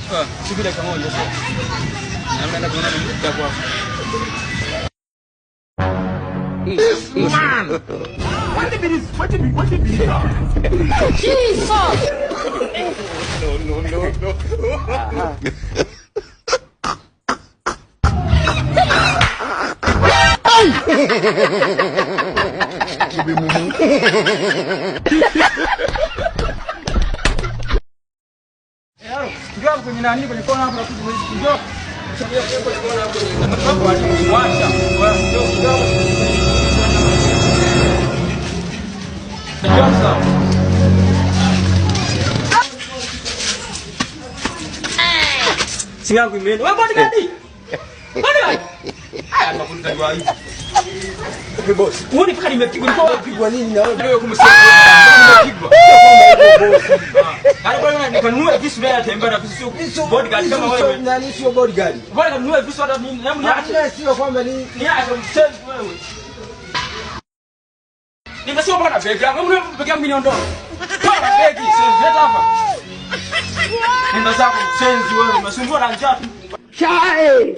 Ah, subiri dakika moja sasa. Naenda kuona mtu kwako. This man. What be this? What be what be this? Jesus! No, no, no, no. You be mumu. Njoo hapo kwenye nani kwenye kona hapo njoo. Kwenye kona hapo hapo alimwacha. Njoo njoo. Njoo sawa. Simu yangu imeenda. Wewe bodyguard. Bodyguard. Haya nakuta hivi. Vipi boss? Uone mpaka nimepigwa nilikuwa wapi? Pigwa nini na wewe? Ndio kumsaidia. Nimepigwa. Yaani bwana nikanunua visu bila tembea na visu sio bodyguard kama wewe. Nani sio bodyguard? Bwana kanunua visu hata mimi hebu niache. Hamna, sio kwamba ni Niache mchezo wewe. Nimesema bwana begi yangu, hebu nipe begi yangu niondoke. Bwana begi, sio leta hapa. Nenda zako mchenzi wewe, unasumbua na njaa tu. Chai!